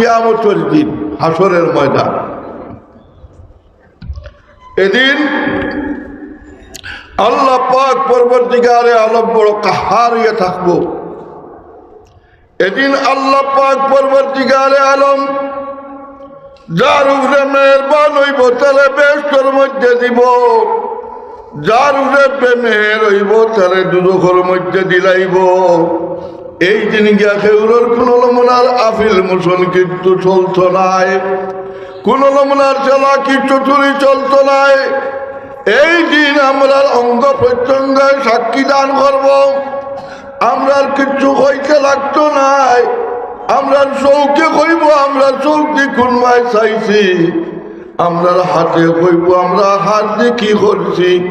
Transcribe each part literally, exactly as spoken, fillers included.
কিয়ামতর দিন, হাশরের ময়দান। এদিন আল্লাহ পাক পরবর্তীকালে আলম বড় কাহার হইয়া থাকবো। এদিন আল্লাহ পাক পরবর্তীকালে আলম যার উপরে মেহেরবান হইব, তারে বেহেশতর মধ্যে দিব, যার উপরে বেমেহের হইব, তারে দুজখর মধ্যে দিলাইব। এই দিন গিয়া কেউরর কোনো নমুনার আপিল মোশন কিন্তু চলতো নায়, কোনো নমুনার চালাকি চতুরি চলতো নায়। এই দিন আমরার অঙ্গ প্রত্যঙ্গে সাক্ষী দান করব। আমরার কিচ্ছু কইতে লাগতো নায়। আমরার চউখে কইব আমরা চউখ দি কুনবায় চাইছি, আমরার হাতে কইব আমরা হাত দি কি করছি,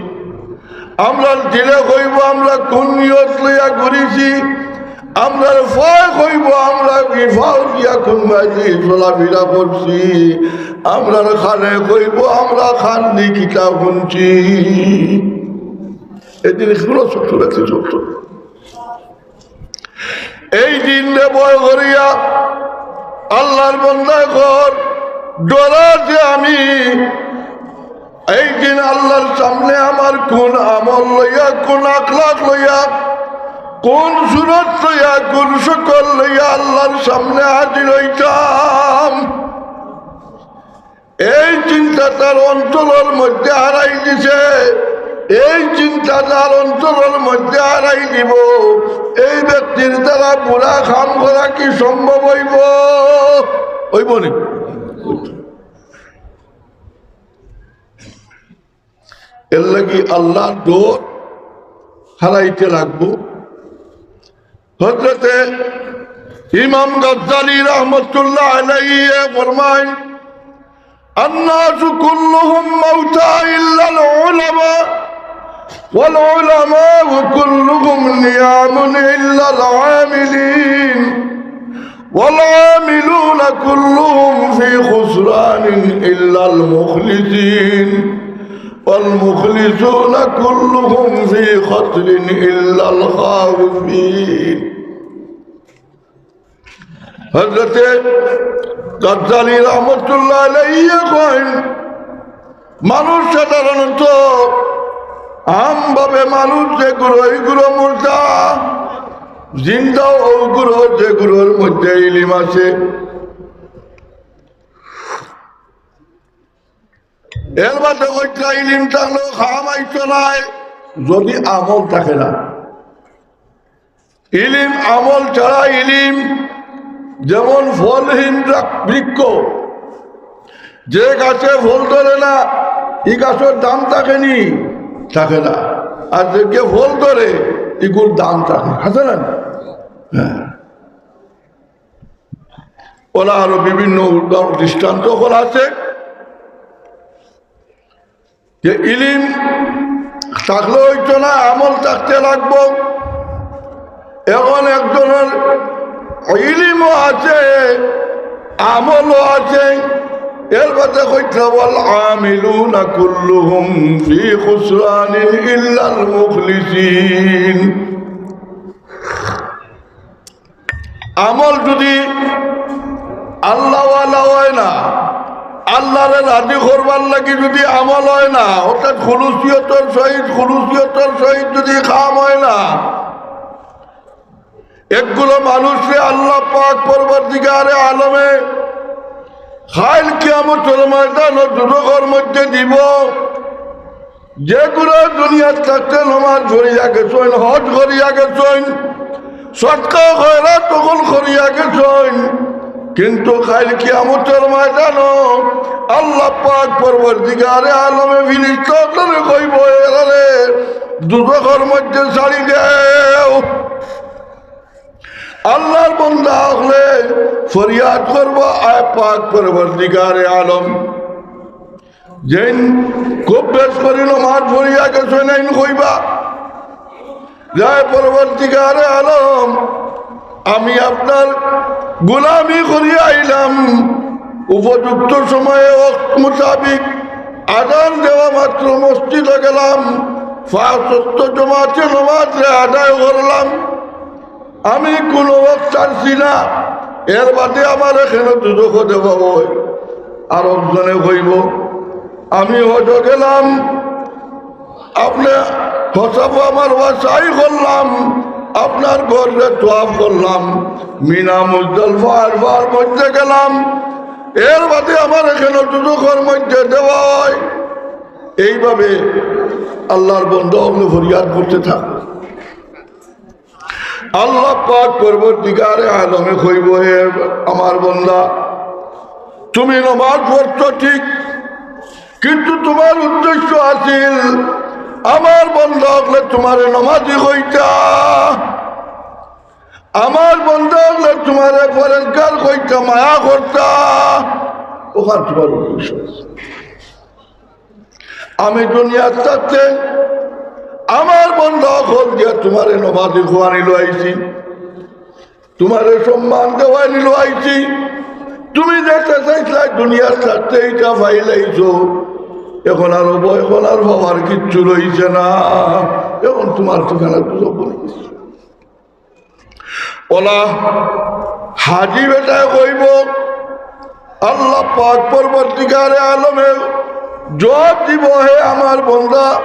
আমরার দিলে কইব আমরা কুন নিয়ত লইয়া ঘুরিছি, আমরার পায় কইব আমরা ই পাও দিয়া কুনবায় দি চলাফিরা করছি, আমরার কানে কইব আমরা কান দি কিতা হুনছি। এদিন কোনো চতুরাতি চলতো না। এই দিনরে ভয় করিয়া আল্লাহর বন্দায় কর, ডরা যে আমি, এই দিন আল্লাহর সামনে আমার কোন আমল লইয়া, কোন আখলাক লইয়া, কোন সুরত লইয়া, কোন শকল লইয়া আল্লাহর সামনে হাজির হইতাম। এই চিন্তা তার অন্তরর মধ্যে হারাই দিছে, এই চিন্তা তার অন্তরর মধ্যে হারাই দিব, এই ব্যক্তির দ্বারা বুরা কাম করা কি সম্ভব হইব? হইব নি? এর লাগি আল্লাহর ডর হারাইতে লাগবো। হযরতে ইমাম গাজ্জালী রহমতুল্লাহ আলাইহি ফরমায়, "الناس كلهم موتى إلا العلماء، والعلماء كلهم نيام إلا العاملين، والعاملون كلهم في خسران إلا المخلصين، والمخلصون كلهم في خسر إلا الخاسرين." হযরতে গাজ্জালী রহমতুল্লাহ আলাইহি কইন, মানুষ সাধারণত আমভাবে মানুষ যেগুলো, এইগুলো মুর্দা, জিন্দা ওগুলো, যেগুলোর মধ্যে ইলিম আছে। এর বাদে কইতরা ইলিম থাকলেও কাম আইতো নায়, যদি আমল থাকে না। ইলিম আমল ছাড়া ইলিম যেমন ফলহীন বৃক্ষ, যে গাছে ফল ধরে না, ই গাছর দাম থাকে নি? থাকে না। আর যে ফল ধরে, ইগুর দাম থাকে, আছে না? হ্যাঁ। ওলা আরো বিভিন্ন উদাহরণ, দৃষ্টান্ত ওলা আছে যে ইলিম থাকলে হইতো না, আমল থাকতে লাগবো। এখন একজনের ইলিমও আছে, আমলও আছে, এর বাদে কইতরা, "والعاملون كلهم في خسران إلا المخلصين।" আমল যদি আল্লাহওয়ালা হয় না, আল্লাহরে রাজি করবার লাগি যদি আমল হয় না, অর্থাৎ খুলুসিয়তর সহিত, খুলুসিয়তর সহিত যদি কাম হয় না, একগুলো মানুষরে আল্লাহ পাক পরবর্তীকারে আলমে কাইল কিয়ামতর ময়দানো দুজখর মধ্যে দিব। যেগুলো দুনিয়াত থাকতে নমাজ পড়িয়া গেছইন, হজ করিয়া গেছইন, সদকা খয়রাত তখন করিয়া গেছইন, কিন্তু কাইল কিয়ামতর ময়দানো আল্লাহ পাক পরবর্তীকারে আলমে ফিরিস্তা অকলরে কইব, "এরারে দুজখর মধ্যে ছাড়ি দেও।" আল্লাহর বন্দা অকলে ফরিয়াদ করব, "আয় পাক পরবর্তীকারে আলম, যেইন খুব বেশ করি নমাজ পড়িয়া গেছইন, এইন কইবা, যায় পরবর্তীকারে আলম, আমি আপনার গোলামি করিয়া আইলাম, উপযুক্ত সময়ে ওয়াক্ত মোতাবিক আজান দেওয়া মাত্র মসজিদে গেলাম, পাঁচ ওয়াক্ত জমাতে নমাজ আদায় করলাম, আমি কোনো ওয়াক্ত ছাড়ছি না, এর বাদে আমারে কেনে দুজখো দেওয়া অয়? আরক জনে কইবো, "আমি হজো গেলাম, আপনে হসাফো মারওয়া সাই করলাম, আপনার ঘররে তোয়াফ করলাম, মিনা মুজদালিফা আরফার মধ্যে গেলাম, এর বাদে আমারে কেনে দুজখর মধ্যে দেওয়া অয়?" এইভাবে আল্লার বন্দা অকলে ফরিয়াদ করতে থাকবো। আল্লা পাক পরওয়ারদিগারে আলমে কইবো, "হে আমার বন্দা, তুমি নমাজ পড়ছো ঠিক, কিন্তু তুমার উদ্দেশ্য আছিল আমার বন্দা অকলে তুমারে নমাজি কইতা, আমার বন্দা অকলে তুমারে পরহেজগার কইতা, মায়া করতা, অখান তুমার উদ্দেশ্য আছিল।" আমি দুনিয়াত থাকতে আমার বন্দা অকল দিয়া তুমারে নমাজি কওয়ানি লইছি, তুমারে সম্মান দেওয়ানি লইছি। তুমি যেটা চাইছলায় দুনিয়াত থাকতে, ইটা পাইলাইছো। অখন আর অইবো, অখন আর পাওয়ার কিচ্ছু রইছে না। অখন তুমার ঠিকানা দুজখ বনি গেছে। অলা হাজি বেটায় কইবো, আল্লা পাক পরওয়ারদিগারে আলমে জুয়াব দিবো, "হে আমার বন্দা,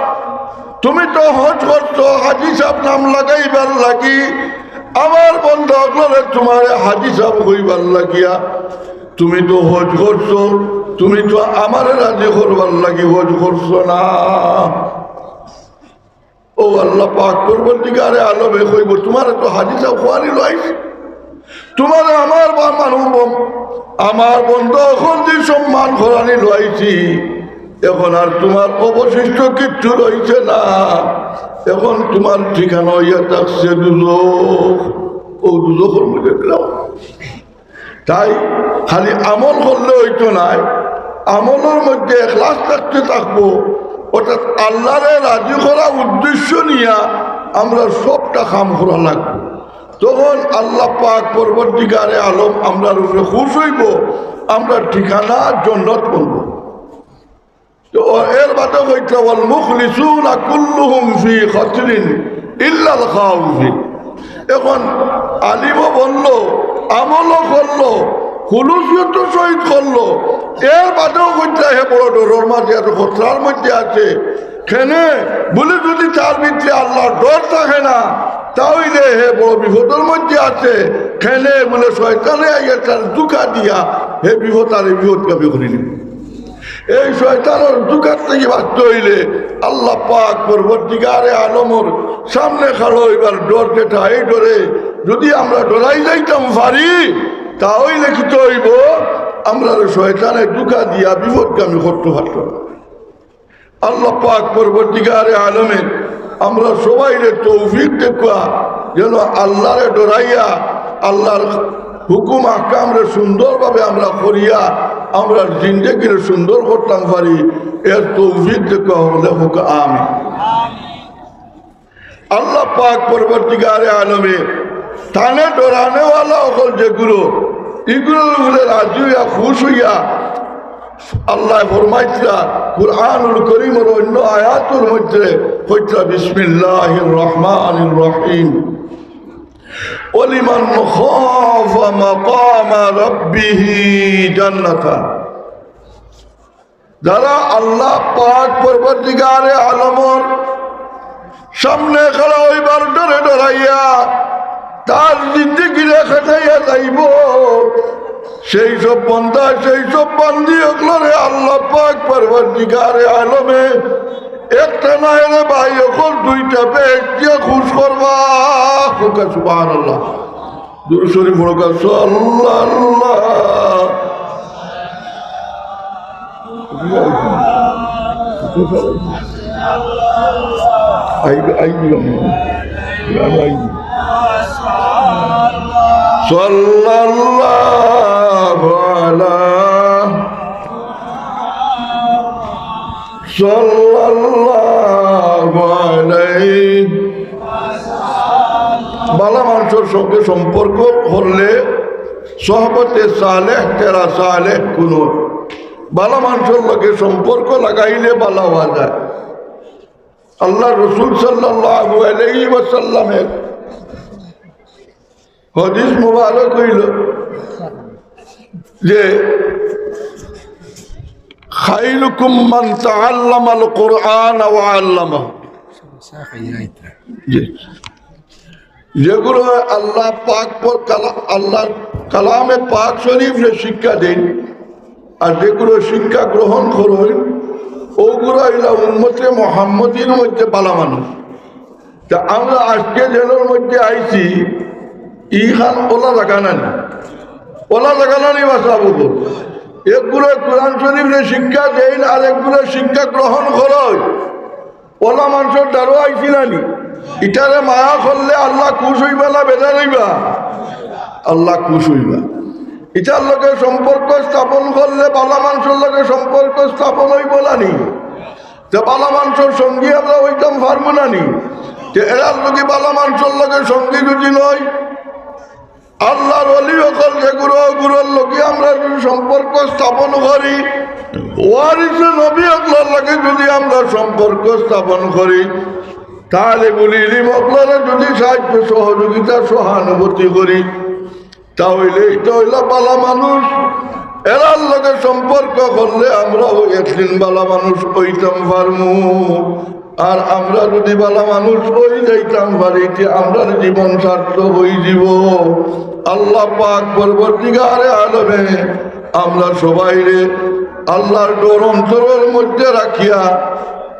তুমি তো হজ করছো হাজি সাব নাম লাগাইবার লাগি, আমার বন্দা অকলরে তুমারে হাজি সাব কইবার লাগিয়া, তুমি তো হজ করছো, তুমি তো আমারে রাজি করবার লাগি হজ করছো না।" অউ আল্লা পাক পরওয়ারদিগারে আলমে কইবো, "তুমারে তো হাজি সাব কওয়ানি লইছি, তুমারে আমার বা মানু-, আমার বন্দা অকল দি সম্মান করানি লইছি, অখন আর তুমার অবশিষ্ট কিচ্ছু রইছে না, অখন তুমার ঠিকানা অইয়া থাকছে দুজখ, অউ দুজখর মধ্যে দিলাও।" তাই খালি আমল করলে অইতো নায়, আমলর মধ্যে এখলাস থাকতে থাকবো, অর্থাৎ আল্লারে রাজি করা উদ্দেশ্য নিয়া আমরা সবটা কাম করা লাগবো। তখন আল্লা পাক পরওয়ারদিগারে আলম আমরার উপরে খুশ অইবো, আমরার ঠিকানা জন্নত বনবো। তো এর বাদে কইতরা, "ওয়াল মুখলিসুনা কুল্লুহুম ফি খাতরিন ইল্লাল খাউফি।" অখন আলিমও বললো, আমলও করলো, খুলুসিয়তর সহিত করলো, এর বাদেও কইতরা হে বড় ডরর মাঝে আছে, খতরার মধ্যে আছে। কেনে বুলে যদি তার ভিতরে আল্লার ডর থাকে না, তা অইলে হে বড় বিপদর মধ্যে আছে। কেনে বুলে শয়তানে আইয়া তারে ধুকা দিয়া হে বিপদ আর হে বিপদগামী করি নিবো। এই শয়তানর ধুকার থাকি বাঁচতে অইলে আল্লা পাক পরওয়ারদিগারে আলমর সামনে খাড়া অইবার ডর যেটা, এই ডরে যদি আমরা ডরাই যাইতাম পারি, তা অইলে কিতা অইবো? আমরারে শয়তানে ধুকা দিয়া বিপদগামী করতে পারতো না। আল্লা পাক পরওয়ারদিগারে আলমে আমরা সবাইরে তৌফিক দেউক্কা, যেন আল্লারে ডরাইয়া, আল্লার হুকুম আহকামরে সুন্দরভাবে আমরা করিয়া, আমরার জিন্দেগিরে সুন্দর করতাম পারি, এর তৌফিক দেউক্কা, হকলে কউক্কা আমিন। আল্লা পাক পরওয়ারদিগারে আলমে তানে ডরানেওয়ালা অকল যেগুলো, ইগুলোর উপরে রাজি অইয়া, খুশ অইয়া, আল্লায় ফরমাইতরা কুরআনুল করিমর অইন্য আয়াতর মধ্যে কইতরা, "বিসমিল্লাহির রহমানির রহিম। ওয়ালিমান খাফা মাকামা রাব্বিহি জান্নাতান।" যারা আল্লা পাক পরওয়ারদিগারে আলমর সামনে খাড়া অইবার ডরে ডরাইয়া তার জিন্দেগিরে কাটাইয়া যাইবো, সেই সব বান্দা, সেই সব বান্দি অকলরে আল্লা পাক পরওয়ারদিগারে আলমে একটা নায় রে ভাই অকল, দুইটা বেহেশত দিয়া খুশ করবা। কউক্কা সুবহানাল্লাহ। দুরূদ শরীফ পড়উক্কা, সাল্লাল্লাহু। I, I, I. সাল্লাল্লাহু আলা, সাল্লাল্লাহু আলাইহি। ভালা মানষর সঙ্গে সম্পর্ক করলে, সোহবতে সালেহ তেরা সালেহ কুন, ভালা মানষর লগে সম্পর্ক লাগাইলে ভালা অওয়া যায়। আল্লার রসুল সাল্লাল্লাহু আলাইহি ওয়াসাল্লামে হাদিস মুবারক অইলো যে, "খাইরুকুম মান তাআল্লামাল কুরআনা ওয়া আল্লামাহু।" জি। যেগুলো আল্লাহ পাক পর-, কালা-, আল্লাহর কালামে পাক শরীফরে শিক্ষা দেইন, আর যেগুলো শিক্ষা গ্রহণ করইন, ওগুলো অইলা উম্মতে মুহাম্মদীর মধ্যে বালা মানুষ। তে আমরা আজকে যেগুলোর মধ্যে আইছি, ইখান ওলা জাগা নানি, ওলা জাগা নানি বাসা বুঝো। একগুলো কোরআন শরীফরে শিক্ষা দেইন, আর একগুলো শিক্ষা গ্রহণ করইন। ওলা মানষর দ্বারও আইছি নানি। ইটারে মায়া করলে আল্লাহ খুশ অইবা না বেজার অইবা? আল্লাহ খুশ অইবা। ইটার লগে সম্পর্ক স্থাপন করলে বালা মানষর লগে সম্পর্ক স্থাপন অইবো নানি? তে বালা মানষর সঙ্গী আমরা অইতাম পারমু নানি? তে এরার লগে বালা মানষর লগে সঙ্গী যদি নই, আল্লাহর ওলি অকল যেগুলো, ওগুলোর লগে আমরা যদি সম্পর্ক স্থাপন করি, ওয়ারিসে নবী অকলর লগে যদি আমরা সম্পর্ক স্থাপন করি, তাহলে বলি ইলিম অকলরে যদি সাহায্য সহযোগিতা সহানুভূতি করি, তা অইলে ইটা অইলা বালা মানুষ। এরার লগে সম্পর্ক করলে আমরাও একদিন বালা মানুষ অইতাম পারমু। আর আমরা যদি বালা মানুষ অই যাইতাম পারি, তে আমরার জীবন সার্থক অইযিবো। আল্লাহ পাক পরবর্তীকালে আলমে আমরা সবাইরে আল্লাহর ডর অন্তরর মধ্যে রাখিয়া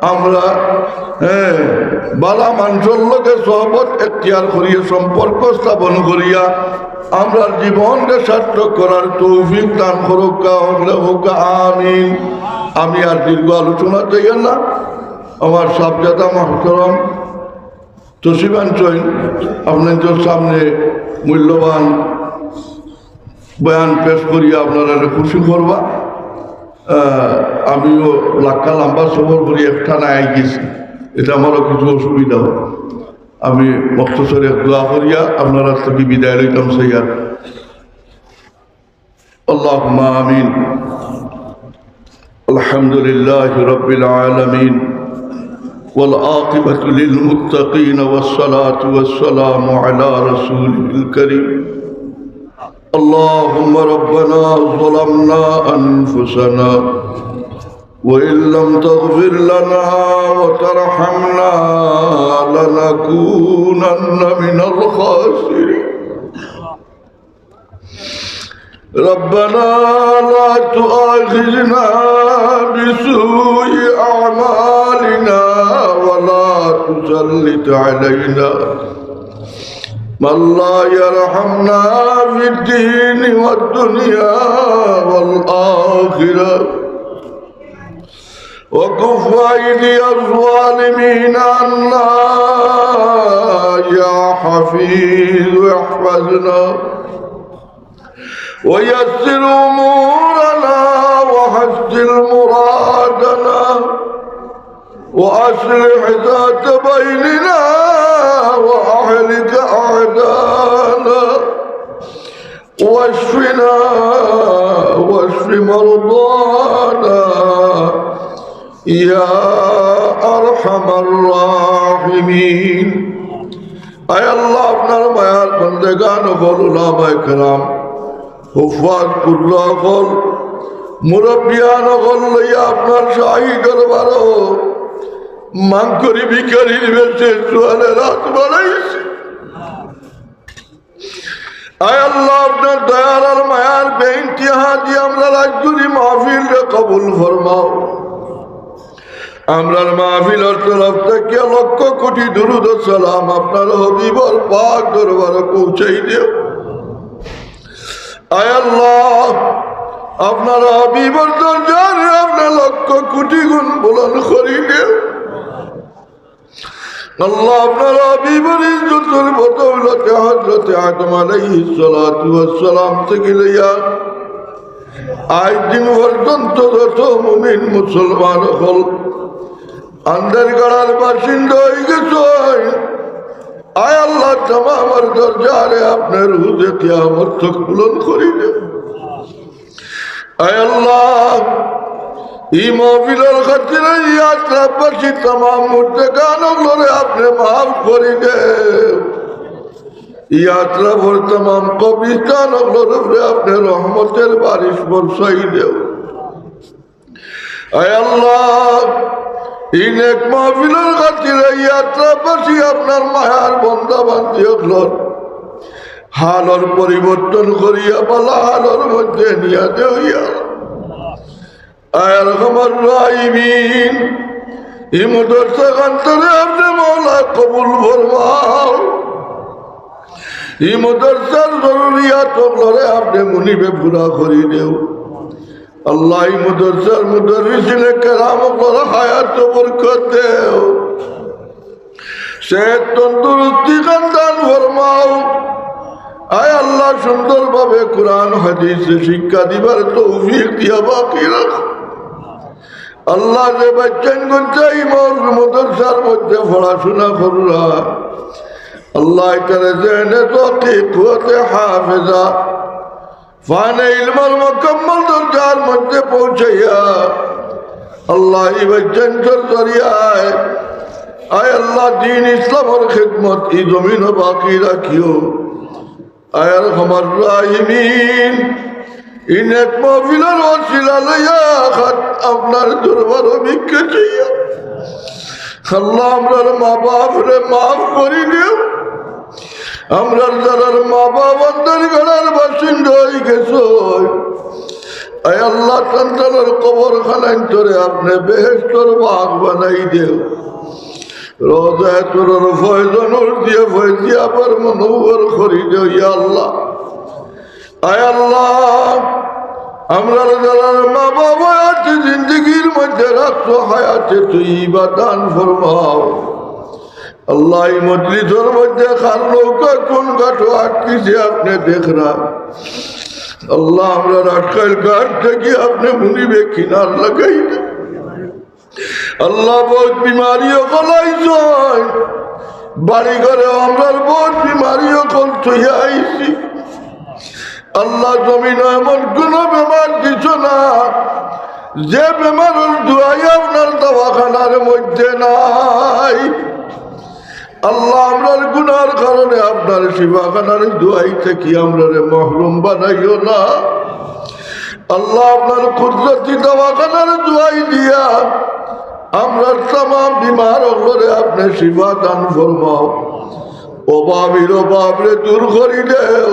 আমরা, হ্যাঁ, বালা মানষর লগে সহবত এখতিয়ার করিয়া, সম্পর্ক স্থাপন করিয়া আমরার জীবনরে সার্থক করার তৌফিক দান করউক্কা, হকলে কউক্কা আমিন। আমি আর দীর্ঘ আলোচনা চাইয়ার না, আমার সাহেবজাদা মুহতারাম তশরিফ আনছইন, আপনাইন্তর সামনে মূল্যবান বয়ান পেশ করিয়া আপনারারে খুশি করবা। আহ, আমিও লাক্কা লাম্বা সফর করি একটানা আইগেছি, ইটা আমারও কিছু অসুবিধা অয়। আমি মখতসর এক দোয়া করিয়া আপনারার থাকি বিদায় লইতাম চাইয়ার। اللهم آمين. الحمد لله رب العالمين، والعاقبة للمتقين، والصلاة والسلام على رسوله الكريم. اللهم ربنا ظلمنا أنفسنا وإن لم تغفر لنا وترحمنا لنكونن من الخاسرين. ربنا لا تؤاخذنا بسوء أعمالنا ولا تسلط علينا من لا يرحمنا في الدين والدنيا والآخرة. وكف أيدي الظالمين عنا يا حفيظ احفظنا. ويسر أمورنا وحصل مرادنا وأصلح ذات بيننا وأهلك أعداءنا واشفنا واشف مرضانا يا أرحم الراحمين. আয় আল্লাহ, আপনার মায়ার বন্দেগান অকল, উলামায়ে কেরাম, হুফাজ, কুররা অকল, মুরব্বিয়ান অকল লইয়া আপনার শাহী দরবারো মাংকরি ভিখারির বেশে সুয়ালের আত বাড়াইছি। আয় আল্লাহ, আপনার দয়ার আর মায়ার বেইন্তেহা দিয়া আমরার আইজকুর ই মাহফিলরে কবুল ফরমাও। আমরার মাহফিলর তরফ থাকি লক্ষ কোটি দুরুদ ও সালাম আপনার হাবিবর পাক দরবারো পৌঁছাই দেও। আয় আল্লাহ, আপনার হাবিবর দরজারে আপনে লক্ষ কোটি গুণ বুলন্দ করি দেও। আল্লাহ, আপনার হাবিবর ইজ্জতর বদৌলতে হযরতে আদম আলাইহিস সালাতু ওয়াস সালাম থাকি লইয়া আইজ দিন পর্যন্ত যত মুমিন মুসলমান অকল আন্দারগাড়ার বাসিন্দা অইগেছইন, আয় আল্লাহ, তামামর দরজারে আপনার হুজে কিয়ামত তক বুলন্দ করি দেও। আয় আল্লাহ, ই মাহফিলর খাতিরে ই আত্রাফবাসী তামাম মুর্দেগান অকলরে আপনে মাফ করি দেও। ই আতরাফর তামাম কবরস্থান অকলর উপরে আপনে রহমতর বারিশ বর্ষাই দেও। আয় আল্লাহ, ই নেক মাহফিলর খাতিরে ই আতরাফবাসী আপনার মায়ার বন্দা বান্দি অকলর হালর পরিবর্তন করিয়া ভালা হালর মধ্যে নিয়া দেও ইয়া আল্লাহ। আয় আরহামার রাহিমিন, ই মাদ্রাসা খানরে আপনে মাওলা কবুল ফরমাও। ই মাদ্রাসার জরুরিয়াত অকলরে আপনে মুনিবে পুরা করি দেও। আল্লাহ, ই মাদ্রাসার মুদাররিসিনে কেরাম অকলর হায়াত বরকত দেও। সেহত তন্দুরুস্তি খান দান ফরমাও। আয় আল্লাহ, সুন্দরভাবে কোরআন হাদিসে শিক্ষা দিবার তৌফিক দিয়া বাকি রাখো। আল্লাহ, যে বাচ্চাইন গুনতে ই মৌলভী মাদ্রাসার মধ্যে পড়াশোনা কররা, আল্লাহ, ইতারে জেহেনে তৌফিক, কুওয়াতে হাফেজা, ফানে ইলমর মুকাম্মল দরজার মধ্যে পৌঁছাইয়া, আল্লাহ, ই বাচ্চাইন্তর জরিয়ায়, আয় আল্লাহ, দ্বীন ইসলামর খিদমত ই জমিনো বাকি রাখিও। আয় আরহামার রাহিমিন, ই নেক মাহফিলর ওসিলা লইয়া খাত আপনার দরবারো ভিক্ষা চাইয়া। আল্লাহ, আমরার মা বাপরে মাফ করি দেও। আমরার যারার মা বাপ অন্তর গড়ার বাসিন্দা অই গেছে, আয় আল্লাহ, তান তানর কবর খানাইন্তরে আপনে বেহেশতর বাগ বানাই দেও। রওজায়ে তুরর ফয়েজ নূর দিয়া ফয়েজিয়াবার মুনাওয়ার করি দেও, ইয়া আল্লাহ। আয় আল্লাহ, আমরার যারার মা বাপ হায়াতে জিন্দেগির মধ্যে রাখছো, হায়াতে তৈয়বা দান ফরমাও। আল্লাহ, ই মজলিসর মধ্যে কার নৌকা কোন ঘাটো আটকিছে আপনে দেখরা। আল্লাহ, আমরার আটকাইল ঘাট থাকি আপনে মুনিবে কিনার লাগাই দেও। আল্লাহ, বউত বিমারি অকল আইছইন, বাড়ি ঘরেও আমরার বউত বিমারি অকল থইয়া আইছি। আল্লাহ, জমিনো এমন কুনু বেমার দিছো না, যে বেমারর দুয়াই আপনার দাওয়াখানার মধ্যে নাই। আল্লাহ, আমরার গুনার কারণে আপনার শিফাখানার দুয়াই থাকি আমরারে মাহরুম বানাইও না। আল্লাহ, আপনার কুদরতি দাওয়াখানার দুয়াই দিয়া আমরার তামাম বিমার অকলরে আপনে শিফা দান ফরমাও। অভাবীর অভাবরে দূর করি দেও,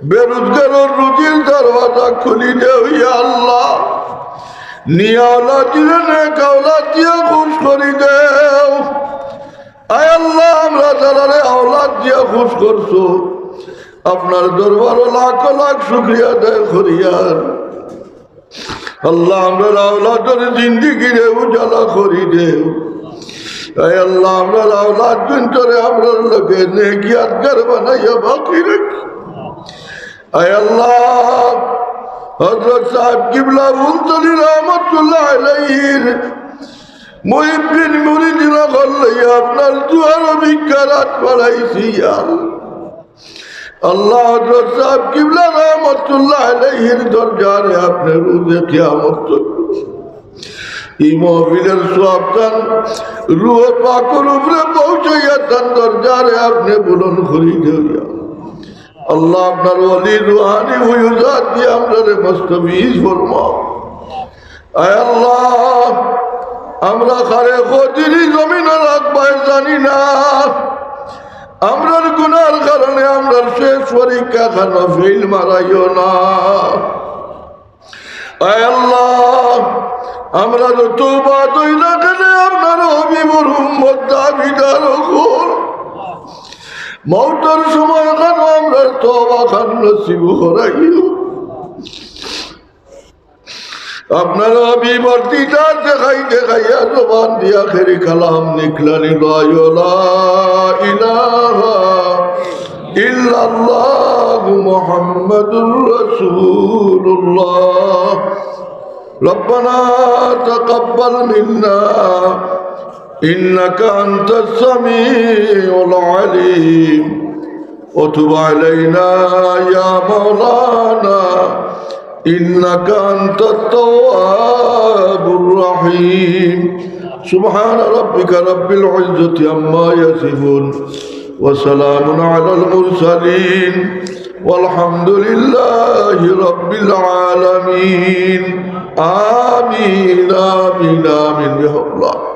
বেরোজগারর রুজির দরওয়াজা খুলি দেও, ইয়া আল্লাহ। নিয়া আওলাদ দিলে নেক আওলাদ দিয়া খুশ করি দেও। আয় আল্লাহ, আমরা যারারে আওলাদ দিয়া খুশ করছো, আপনার দরবারো লাখ লাখ শুকরিয়া আদায় করিয়ার। আল্লাহ, আমরার আওলাদর জিন্দেগিরে উজালা করি দেও। আয় আল্লাহ, আমরার আওলাদ গুনতরে আমরার লগে নেক ইয়াদগার বানাইয়া বাকি রাখি। আয় আল্লাহ, হযরত সাহেব কিবলা ফুলতলি রহমতুল্লাহ আলাইহির মুহিব্বিন মুরিদিন অকল লইয়া আপনার দুয়ারো ভিক্ষার আত বাড়াইছি, ইয়া আল্লাহ। আল্লাহ, হযরত সাহেব কিবলা রহমতুল্লাহ আলাইহির দরজারে আপনে রুজে কিয়ামত তক ই মাহফিলর সওয়াব তান রুহে পাকর উপরে পৌঁছাইয়া তান দরজারে আপনে বুলন্দ করি দেও, ইয়া আল্লাহ। আল্লাহ, আপনার ওলি রুহানি ফয়ুজাত দিয়া আমরারে মুস্তাফিজ ফরমাও। আয় আল্লাহ, আমরা কারে কয়দিন ই জমিনো রাখবায় জানি না, আমরার গুনার কারণে আমরার শেষ পরীক্ষা খানো ফেইল মারাইও না। আয় আল্লাহ, আমরা যত বাদ অই না কেনে আপনার হাবিবর উম্মত দাবিদার অকল। মউতর সময় খানো আমরার তওবা খান নসিব করাইও। আপনার হাবিবর দিদার দেখাই দেখাইয়া জবান দিয়া আখেরি কালাম নিকলানি লয়, লা ইলাহা ইল্লাল্লাহু মুহাম্মাদুর রাসূলুল্লাহ। ربنا تقبل منا إنك أنت السميع العليم وتب علينا يا مولانا إنك أنت التواب الرحيم. سبحان ربك رب العزة عما يصفون. وسلام على المرسلين والحمد لله رب العالمين. آمين، آمين، آمين. يا الله.